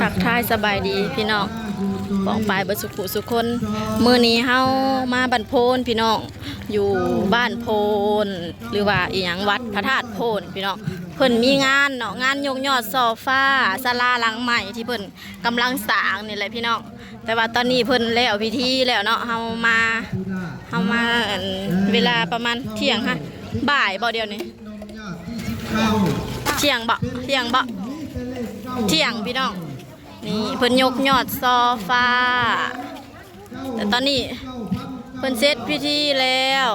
ທັກທາຍສະບາຍດີພີ່ນ້ອງປ້ອງປາຍເບິດສຸຂູສຸຄົນ. ມື້ນີ້ເຮົາມາບ້ານໂພນພີ່ນ້ອງ, ຢູ່ບ້ານໂພນ ຫຼືວ່າອີ່ຫຍັງ ວັດພະທາດໂພນພີ່ນ້ອງ. ເພິ່ນມີງານເນາະ, ງານຍົກຍອດສໍ້ຟ້າສາລາຫຼັງໃໝ່ທີ່ເພິ່ນກຳລັງສ້າງນີ້ແຫຼະພີ່ນ້ອງ. ແຕ່ວ່າຕອນນີ້ເພິ່ນແລ້ວພິທີແລ້ວເນາະ, ເຮົາມາ ເຮົາມາ ອັນ ເວລາປະມານທ່ຽງ ຮະ ບ່າຍບໍ່ດຽວນີ້? ທ່ຽງບໍ່? ທ່ຽງບໍ່? ທ່ຽງພີ່ນ້ອງ. ນີ້ເພິ່ນຍົກຍອດສໍ້ຟ້າ ແຕ່ຕອນນີ້ເພິ່ນເສັດພິທີແລ້ວ.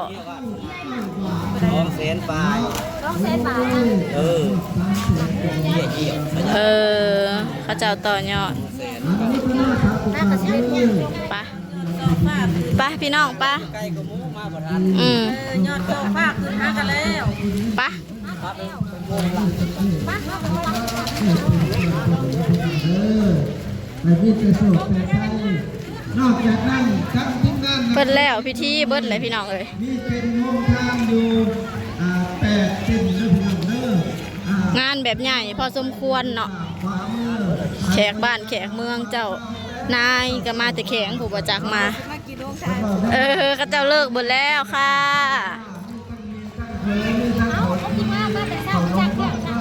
ສອງແສນປາຍ ສອງແສນບາດນະ. ເອີ ເອີ ເຂົາເຈົ້າຕໍ່ຍອດ. ປະ ໄປພີ່ນ້ອງ ໄປ. ອືມ ເອີ ຍອດດອກຟ້າຂຶ້ນຫາກັນແລ້ວ ໄປ. ເພິ່ນແລ້ວພິທີເບິດແລ້ວພີ່ນ້ອງເອີຍ. ມີເປັນໂຮງທານຢູ່ ອ່າ ແປດເຕັນເດີພີ່ນ້ອງເດີ. ອ່າ ງານແບບໃຫຍ່ພໍສົມຄວນເນາະ, ຂວາມື ແຂກບ້ານແຂກເມືອງ ເຈົ້ານາຍກໍມາແຕ່ແຂວງພຸ້ນບໍ່ຈັກມາ. ເອີ ເຂົາເຈົ້າເລີກເບິດແລ້ວຄ່ະ. ເອົ້າ ເຂົາຊິມາ ມາແຕ່ເຊົ້າຈັກແລ້ວນະ.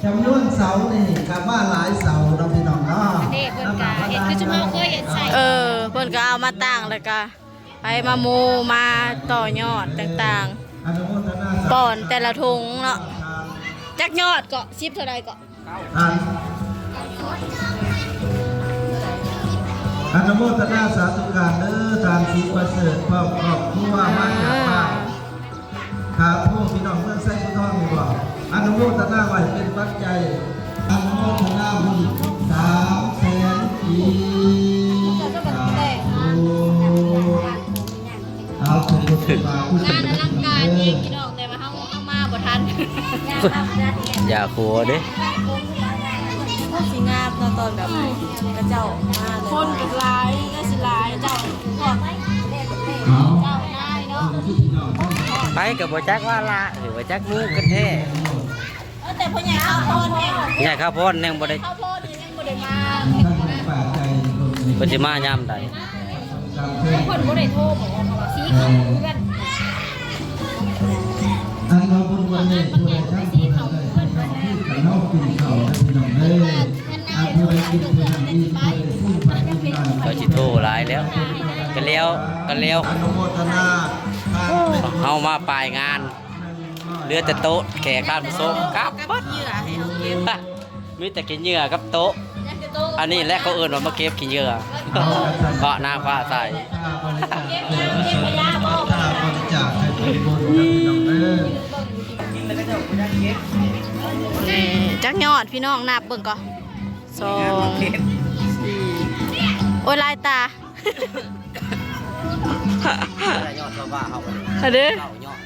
ຈຳນວນເສົານີ້ກໍມາຫຼາຍເສົາເນາະພີ່ນ້ອງເນາະ. ອັນນີ້ເພິ່ນກໍເຮັດຄືຊຸມເຮົາເຄີຍເຮັດໃສ່. ເອີ ເພິ່ນກໍເອົາມາຕັ້ງ ແລ້ວກໍໃຜມາໝູ່ມາຕໍ່ຍອດຕ່າງໆ ອະນຸໂມທະນາສາທຸ ປ້ອນແຕ່ລະຖົງເນາະ. ຈັກຍອດເກາະ? ສິບເທົ່າໃດເກາະ? ທ່ານ ອະນຸໂມທະນາສາທຸການເດີ ທ່ານສີປະເສີດ ພ້ອມຄອບຄົວມາຈາກບ້ານ ອ່າ ຂາໂພ ພີ່ນ້ອງເມືອງໄຊພູທອງນີ້ບໍ? ອະນຸໂມທະນາໄວ້ເປັນປັດໄຈ ອະນຸໂມທະນາບຸນສາມແສນກີບ. ສາທຸ. ເອົາ ເປັນບຸນເປັນບານຄືກັນເດີ ງານອະລັງການແຮງພີ່ນ້ອງ. ແຕ່ວ່າເຮົາ ເຮົາມາບໍ່ທັນ ຢ່າກົວເດ້. ໂອ້ ຊິງາມເນາະ ຕອນແບບເຂົາເຈົ້າມາເລີຍ ຄົນກໍຫຼາຍ ກໍຊິຫຼາຍເຈົ້າ. ເອົາ ເຈົ້ານາຍເນາະ ໄປກໍບໍ່ຈັກວ່າລະ ຫຼືວ່າຈັກໝູ່ກັນແທ້. ເອີ ແຕ່ພໍ່ໃຫຍ່ຂາວພອນແຮງ ໃຫຍ່ຂາວພອນຍັງບໍ່ໄດ້ ຂາວພອນຍັງບໍ່ໄດ້ມາ ເພິ່ນຊິມາຍາມໃດ? ເພິ່ນບໍ່ໄດ້ໂທບອກວ່າຊິເຂົ້າເຮືອນ. ອັນວ່າບຸນວັນນີ້ຜູ້ໃດທຳບຸນໄດ້ ເຮົາກິນເຂົ້າເດີພີ່ນ້ອງເດີ. ອັນຜູ້ໃດກິນຜູ້ນັ້ນອີ່ມ ຜູ້ໃດຊື້ໄປກິນໄດ້ ເຂົາຊິໂທຫຼາຍແລ້ວ. ກະແລ້ວ ກະແລ້ວ ອະນຸໂມທະນາ ເຮົາມາປາຍງານ ເຫຼືອແຕ່ໂຕະແຂກທ່ານຜູ້ຊົມກັບເບິດ. ມີແຕ່ຂີ້ເຫຍື້ອກັບໂຕະ. ອັນນີ້ແຫຼະເຂົາເອີ້ນວ່າມາເກັບຂີ້ເຫຍື້ອ ເພາະນາງຟ້າໃສ. ນີ້ ຈັກຍອດພີ່ນ້ອງ ນັບເບິ່ງກ່ອນ ສອງ ສີ່ ໂອ້ຍ ຫຼາຍຕາ. ຍອດຊາວບ້ານເຮົາ ອັນເດ້ ເຮົາຍອດ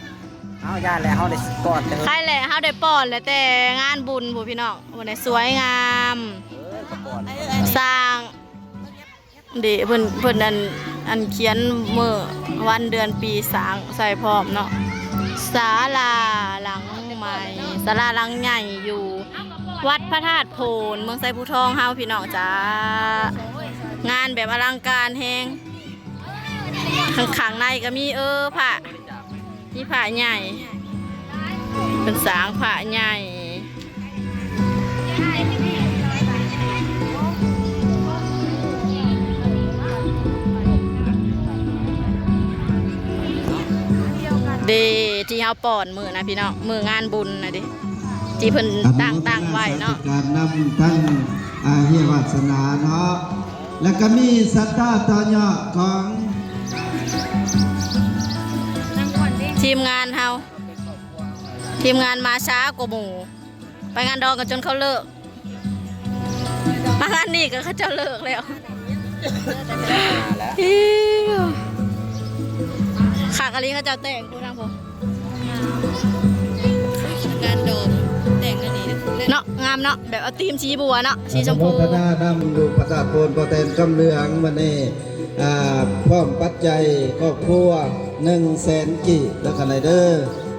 ເຮົາຢ້ານແຫຼະ ເຮົາໄດ້ກອດເຕີ ໃຄແຫຼະ ເຮົາໄດ້ປ້ອນແຫຼະ ແຕ່ງານບຸນພຸ້ນພີ່ນ້ອງ. ໂອ້ ໄດ້ສວຍງາມ ເອີ ກໍປ້ອນ ສ້າງເດ້ ເພິ່ນ ເພິ່ນ ອັນ ອັນຂຽນມື້ວັນເດືອນປີສ້າງໃສ່ພ້ອມເນາະ. ສາລາຫຼັງໃໝ່ ສາລາຫຼັງໃຫຍ່ຢູ່ວັດພະທາດໂພນ ເມືອງໄຊພູທອງເຮົາ ພີ່ນ້ອງຈ້າ. ງານແບບອະລັງການແຮງ. ຂ້າງ ຂ້າງໃນກໍມີ ເອີ ພະ ມີພະໃຫຍ່ ເພິ່ນສ້າງພະໃຫຍ່. ເດ້ ທີ່ເຮົາປ້ອນມື້ນະພີ່ນ້ອງ ມື້ງານບຸນນະເດ້ ທີ່ເພິ່ນຕັ້ງ ຕັ້ງໄວ້ເນາະ. ອະນຸໂມທະນາສາທຸການນຳທັງ ອາ ເຮຍວາດສະໜາເນາະ ແລ້ວກໍມີສັດທາຕໍ່ຍອດຂອງ ທີມງານເຮົາ ທີມງານມາຊ້າກວ່າໝູ່ ໄປງານດອງກັນຈົນເຂົາເລີກ ມາງານນີ້ກໍເຂົາເຈົ້າເລີກແລ້ວ. ອີ ຄັກອີ່ຫຼີ ເຂົາເຈົ້າແຕ່ງ ຜູ້ທາງຜູ້ ງານດອງແຕ່ງອັນນີ້ເນາະ ງາມເນາະ ແບບເອົາທີມສີບົວເນາະ ສີຊົມພູ. ອະນຸໂມທະນານຳລູກພະທາດໂພນ ພໍ່ແຕນຄຳເຫຼືອງ ມື້ນີ້ ອ່າ ພ້ອມປັດໄຈຄອບຄົວໜຶ່ງແສນກີບ ແລ້ວກໍໄດ້ເດີ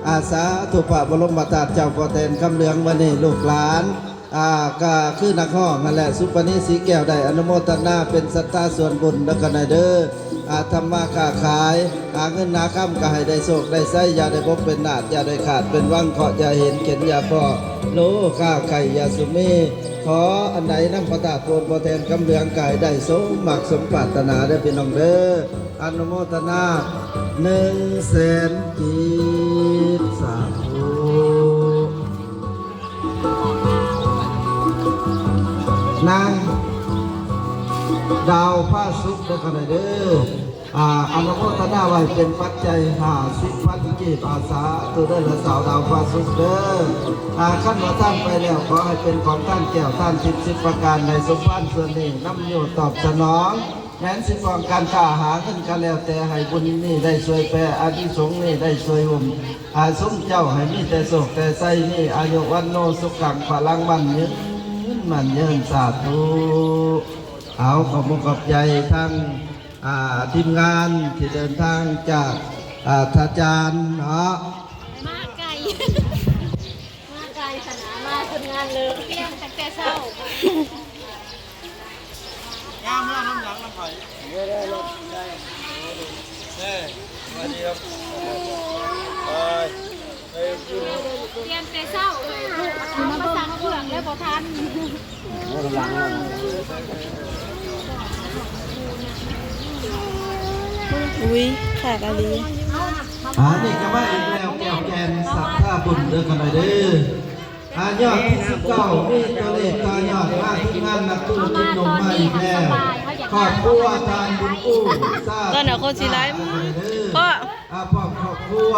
ອາ ສາທຸ ພະບໍລົມມະທາດເຈົ້າພໍ່ແຕນຄຳເຫຼືອງ ມື້ນີ້ລູກຫຼານ ອ່າ ກໍຄືນັກຮ້ອງຫັ້ນແຫຼະ ສຸປະນີ ສີແກ້ວ ໄດ້ອະນຸໂມທະນາເປັນສັດທາສ່ວນບຸນນຳກັນແດ່ເດີ. ອ່າ ທຳມາຄ້າຂາຍ ຫາເງິນຫາຄຳກໍໃຫ້ໄດ້ໂຊກໄດ້ໄຊ ຢ່າໄດ້ບົກເປັນນາດ ຢ່າໄດ້ຂາດເປັນຫວັງ ເຄາະຢ່າເຫັນ ເຂັນຢ່າພໍ້ ໂລຄາໄຂ້ຢ່າສຸມີ. ຂໍອັນໃດນຳພະທາດໂພນພໍ່ແທນຄຳເຫຼືອງ ກໍໃຫ້ໄດ້ສົມໝາກສົມປາດຖະໜາເດີພີ່ນ້ອງເດີ. ອະນຸໂມທະນາໜຶ່ງແສນກີບ ສາທຸ. ນາງດາວພາສຸກເດີ ກໍໄດ້ເດີ ອາ ອະນຸໂມທະນາໄວ້ເປັນປັດໄຈຫ້າສິບພັນກີບ ອາ ສາທຸເດີ ລະສາວດາວພາສຸກເດີ. ອາ ຄັນວ່າທານໄປແລ້ວ ຂໍໃຫ້ເປັນຂອງທານແກ້ວທານທິບສິບປະການ ໃນສົມພານສ່ວນນີ້ນຳໂຍຕອບສະໜອງ ແມ່ນຊິປ້ອງກັນຄ້າຫາເງິນກໍແລ້ວແຕ່ ໃຫ້ບຸນນີ້ໄດ້ຊ່ວຍແຜ່ ອານິສົງນີ້ໄດ້ຊ່ວຍຮົ່ມ ອາ ສົມເຈົ້າໃຫ້ມີແຕ່ໂຊກແຕ່ໄຊ ມີອາຍຸວັນໂນສຸຂັງພະລັງ ໝັ້ນຍືນ ໝັ້ນຍືນ ສາທຸ. ເອົາ ຂອບມຸກຂອບໃຈທັງ ອ່າ ທີມງານທີ່ເດີນທາງຈາກ ອ່າ ທ່າຈານເນາະ ມາໄກ ມາໄກຂະໜາດ ມາຄົນງານເລີຍ ລ້ຽງຕັ້ງແຕ່ເຊົ້າ. ງາມເມືອນຳຫຼັງນຳໃຜ? ເອີ ສະບາຍດີຄັບ ໄປ ຕຽມແຕ່ເຊົ້າເລີຍ ລູກມາສັ່ງເຄື່ອງແລ້ວບໍ່ທັນ. ອຸ້ຍ ຂາກອາລີ. ອັນນີ້ກໍມາອີກແລ້ວ ແກ້ວແກ່ນສັດທາບຸນເດີ ກັນໄດ້ເດີ. ອາ ຍອດທີສິບເກົ້າ ມີຕົວເລກຕໍ່ຍອດມາ ທີມງານນັກທຸລະກິດໜຸ່ມມາອີກແລ້ວ ຄອບຄົວທ່ານບຸນກູ້ ຊາດ ຕອນໜ້າຄົນຊິໄລ ພໍ່ ອາ ພ້ອມຄອບຄົວ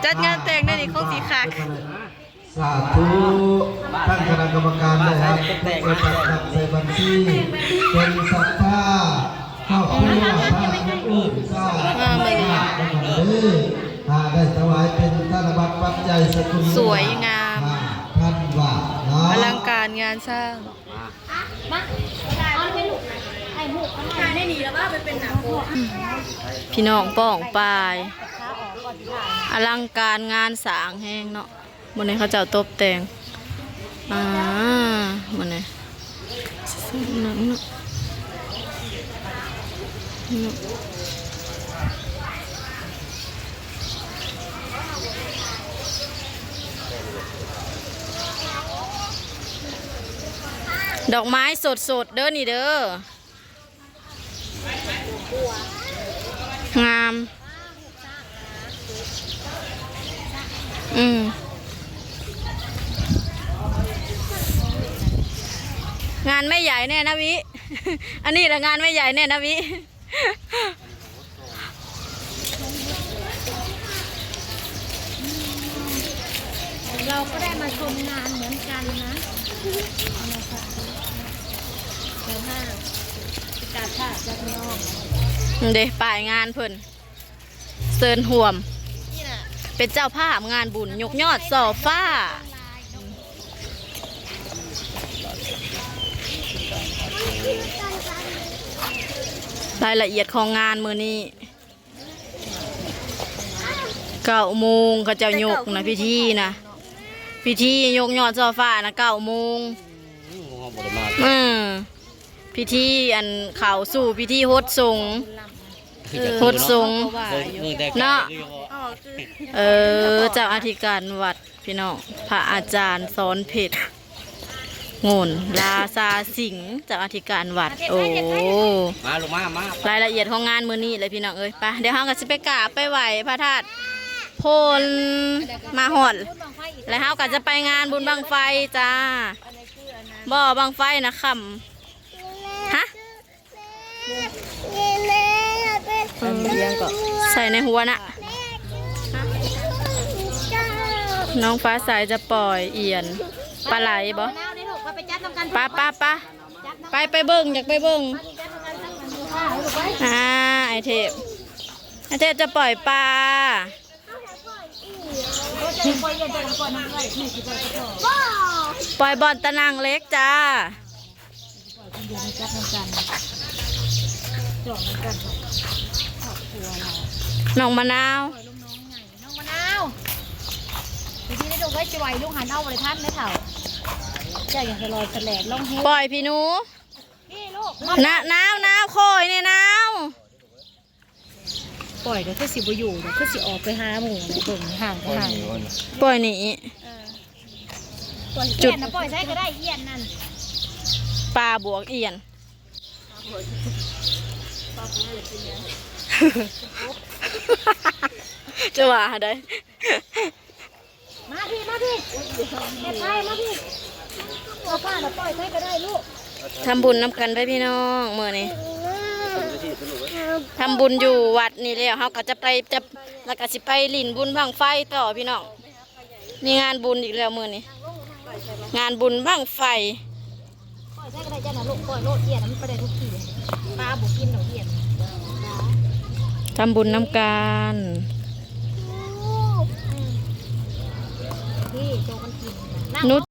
ຈັດງານແຕ່ງໄດ້ນີ້ຄົງຊິຄັກ ສາທຸ. ທາງຄະນະກຳມະການໄດ້ຮັບເງິນຈາກໃສ່ບັນຊີ ເປັນສັດທາ ຄອບຄົວທ່ານບຸນກູ້ ຊາດ ມາເບິ່ງ ເດີ ຫາໄດ້ຖວາຍເປັນທະນະບັດປັດໄຈສະກຸນ ສວຍງາມ ຫ້າພັນບາດເນາະ ອະລັງການງານສ້າງ. ພີ່ນ້ອງປ້ອງປາຍ ອະລັງການງານສ້າງແຮງເນາະ. ມື້ນີ້ເຂົາເຈົ້າຕົບແຕ່ງ ອ່າ ມື້ນີ້ ດອກໄມ້ສົດໆເດີນີ້ເດີ. ງາມ ອືມ ງານແມ່ໃຫຍ່ແນ່ນະວິ ອັນນີ້ລະງານແມ່ໃຫຍ່ແນ່ນະວິ. เราก็ได้มาชมงานเหมือนกันนะ เดี๋ยวถ้าประกาศภาพจากพี่น้อง เด้ ป้ายงานเพิ่น เชิญร่วม เป็นเจ้าภาพงานบุญยกยอดซ่อฟ้า รายละเอียดของงานมื้อนี้ เก้าโมงเขาเจ้ายกนะ พิธีนะ พิธียกยอดซ่อฟ้านะ เก้าโมง อืม พิธีอันเข้าสู่พิธีหดสงฆ์ หดสงฆ์เนาะ เออ เจ้าอธิการวัด พี่น้อง พระอาจารย์สอนเพชร โงน ราชาสิงห์ เจ้าอธิการวัด โอ้ มาลูกมา มา รายละเอียดของงานมื้อนี้เลยพี่น้องเอ้ย ไป เดี๋ยวเฮาก็สิไปกราบไปไหว้พระธาตุโพน มาฮอด แล้วเฮาก็จะไปงานบุญบั้งไฟจ้า บ่ บั้งไฟนะค่ำ ฮะ ใส่ในหัวนะ น้องฟ้าใสจะปล่อยเอียน ปลาไหลบ่ ปะ ปะ ปะ ไป ไปเบิ่ง อยากไปเบิ่ง อ่า ไอ้เทพ ไอ้เทพจะปล่อยปลา ปล่อยบ่อนตะนังเล็กจ้า น้องมะนาว น้องมะนาว ไปที่ได้ดูไว้จะไหวลูกหันเอาบ่ได้ทันเด้อเฒ่า ເຈົ້າຢ່າສະຫຼອຍສະແຫຼດ ລອງເຮັດ ປ່ອຍພີ່ໜູ ນີ້ລູກ ນາວ ນາວ ນາວ ຄ່ອຍແດ່ນາວ. ປ່ອຍກໍຄືຊິບໍ່ຢູ່ດອກ ຄືຊິອອກໄປຫາໝູ່ແຫຼະ ເບິ່ງຫ່າງກໍຫ່າງ. ປ່ອຍໜີ ເອີ ປ່ອຍ ຈຸດ ອຽນນະ ປ່ອຍໃສກໍໄດ້ ອຽນນັ້ນ ປາບວກອຽນ ຈະວ່າໃດ ມາພີ້ ມາພີ້ ເຮັດໄທມາພີ້ ເອົາຜ້ານະປ່ອຍໃສກໍໄດ້ລູກ. ທຳບຸນນຳກັນເດີພີ່ນ້ອງ ມື້ນີ້ ທຳບຸນຢູ່ວັດນີ້ແລ້ວ ເຮົາກໍຈະໄປ ຈະ ແລ້ວກໍຊິໄປຫຼິ້ນບຸນບັ້ງໄຟຕໍ່ພີ່ນ້ອງ. ມີງານບຸນອີກແລ້ວມື້ນີ້ ງານບຸນບັ້ງໄຟ. ປ່ອຍໃສ່ກໍໄດ້ຈ້ານະລູກ ປ່ອຍໂລດ ອຽນມັນໄປໄດ້ທຸກທີ່ ປາບໍ່ກິນດອກ ອຽນ ທຳບຸນນຳກັນ ອືມ ນີ້ໂຕມັນກິນນະ ນຸດ.